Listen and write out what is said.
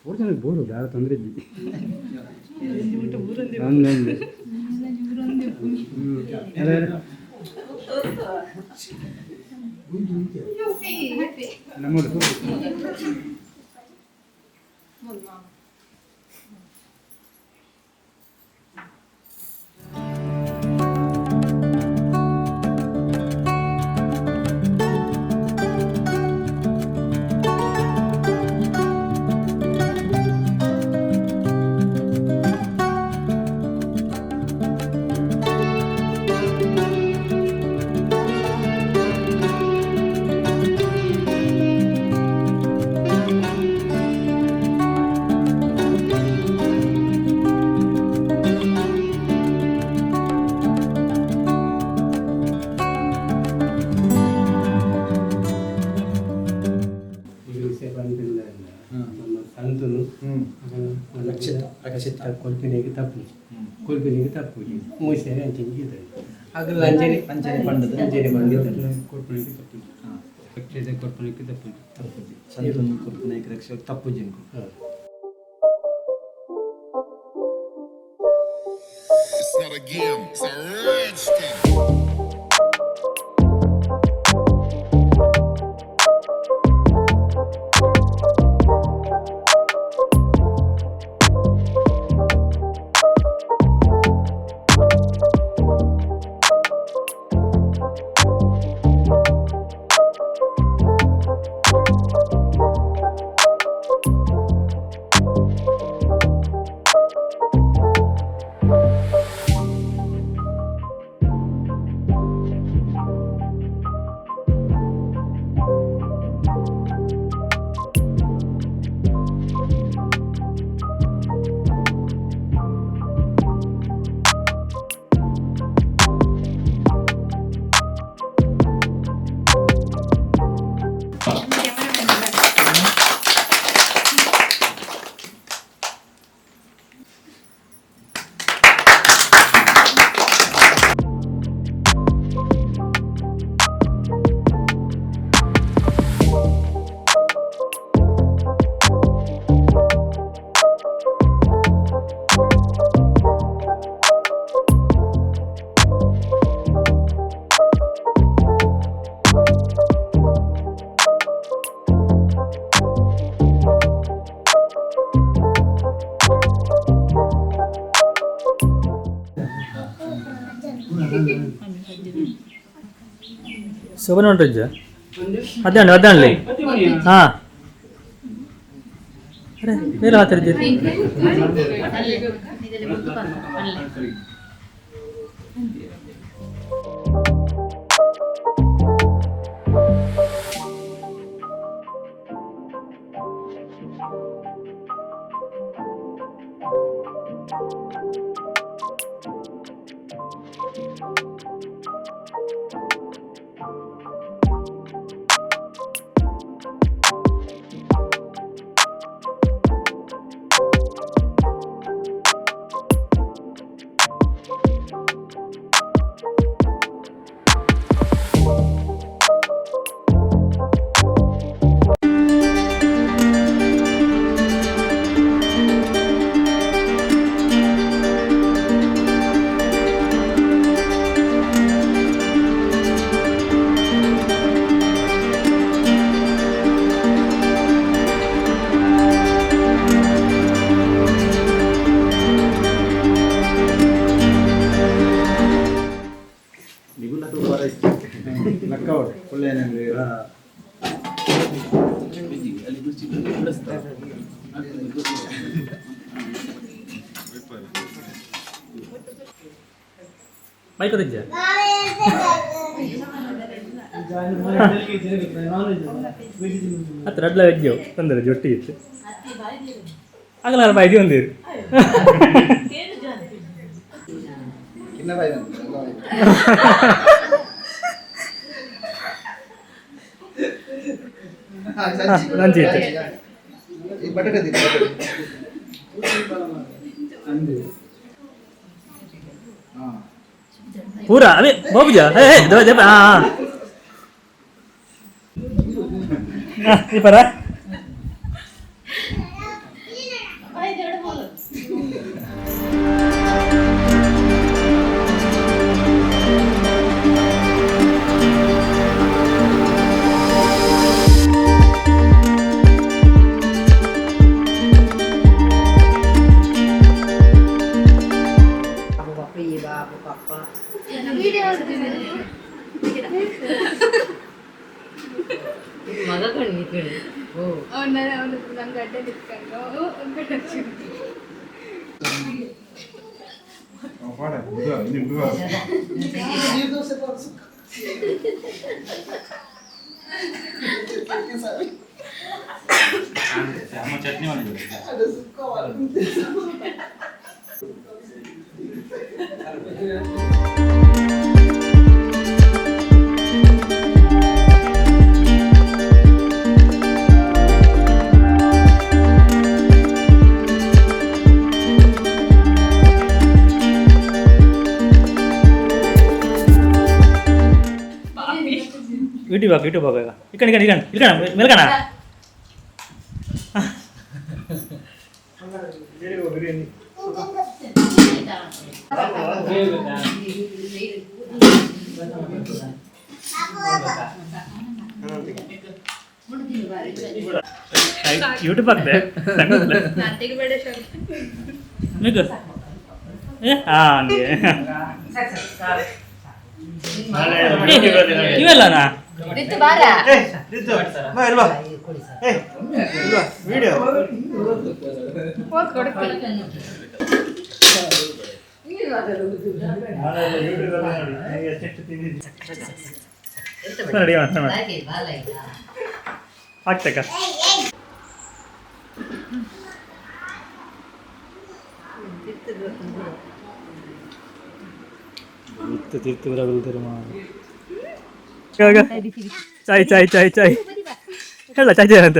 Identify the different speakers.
Speaker 1: ಪೂರ ಜನಕ್ಕೆ ಬೋರು ದಾರ ತೊಂದರೆ ಇದ್ದಿ ಹಂಗಂಗೆ. ಹ್ಞೂ ಅದೇ. ನಮ್ಮದು. ಈ ವಿಷಯ ಬಂದಿಲ್ಲ. ನಮ್ಮ ಸಂತನು
Speaker 2: ರಕ್ಷಿತ, ರಕ್ಷಿತ.
Speaker 1: ಕೊಲ್ಪಿನಿಗೆ ತಪ್ಪು, ಕೊಲ್ಪಿನಿಗೆ ತಪ್ಪು ಮುಗಿಸಿ ಅಂಚನೆ ಆಗಲ್ಲ ಅಂಜನೆ.
Speaker 2: ಅಂಚನೆ ಪಂಡದು.
Speaker 1: ಅಂಜನೆ ಬಂದಿದ್ದಾರೆ, ಕೊಲ್ಪಿನಿಗೆ ತಪ್ಪು, ರಕ್ಷಿತ ಕೊಲ್ಪಿನಿಗೆ ತಪ್ಪು.
Speaker 2: ತಪ್ಪುಜಿ ಸಂತನು ಕೊರ್ಪುನಾಯಕ ರಕ್ಷಕ ತಪ್ಪುಜಿ ಅಂಕು.
Speaker 3: It's not a game, it's a rich thing.
Speaker 4: ಶೋಭನ ಉಂಟು ಅದೇ ಅದೇ ಹಾಂ ಅರೆ ಬೇರೆ ಮಾತಾಡಿದ್ದೀರಿ.
Speaker 2: ಲಕ್ಕವಡ್ ಒಳ್ಳೆ.
Speaker 4: ಬೈಕ್ ಇದ್ಯಾ? ಹತ್ರ ಅಡ್ಲ ವೆಜ್ಜು ತೊಂದರೆ ಜೊಟ್ಟಿ ಇತ್ತು ಆಗಲ್ಲ ಬೈದಿ ಒಂದಿರು.
Speaker 2: ಕಿನ್ನ ಬಾಯಿ ಬಂತು, ಎಲ್ಲ ಬಾಯಿ. ಹಾ, ಸಂಚಿ.
Speaker 4: ಸಂಚಿ ಇತ್ತು.
Speaker 2: ಈ ಬಟಾಟೆ ತಿನ್ನು, ಬಟಾಟೆ. ಹಾ.
Speaker 4: ಪೂರ ಅದೇ ಬಾಬುಜ ಹೇ ಹೇ ದೋ ಜಪ ಹಾಂ ಹಾಂ ಈ ಪರ.
Speaker 5: ನಂಗೆ ಅಡ್ಡ ನಿಂತ್ಕೊಂಡು.
Speaker 2: ನೀರು ದೋಸೆ ಪಾಡು ಸುಕ್ಕ.
Speaker 4: ಚಟ್ನಿ ಮಾಡಿದ್ರು.
Speaker 2: ಅದು ಸುಕ್ಕ.
Speaker 4: ಯೂಟ್ಯೂಬ್ ಹಾಕು, ಯೂಟ್ಯೂಬ್ ಹಾಕು ಈಗ. ಇಕಣ ಇಕಣ ಇಕಣ ಇಕಣ ಮೇಲ್ಕಣ. ಯೂಟ್ಯೂಬ್ ಹಾಕ್ದೆ.
Speaker 5: ನಾನು ತೆಗಿಬೇಡ ಶರ್.
Speaker 4: ಬೇಕು ಏ ಹಾ ಹಂಗೆ. ಏ, ಇವೆಲ್ಲನಾ?
Speaker 5: ರಿತು ಬಾರ. ಹೋಗ್ ಕೊಡ್ತೀನಿ.
Speaker 4: ರೆಡಿ ಹಾಕ್ತಕ್ಕ. ಚಾಯ್ ಚಾಯ್ ಚಾಯ್ ಚಾಯ್ ಹೇಳ, ಚಾಯ್ ಚಾಯ್ ಅಂತ.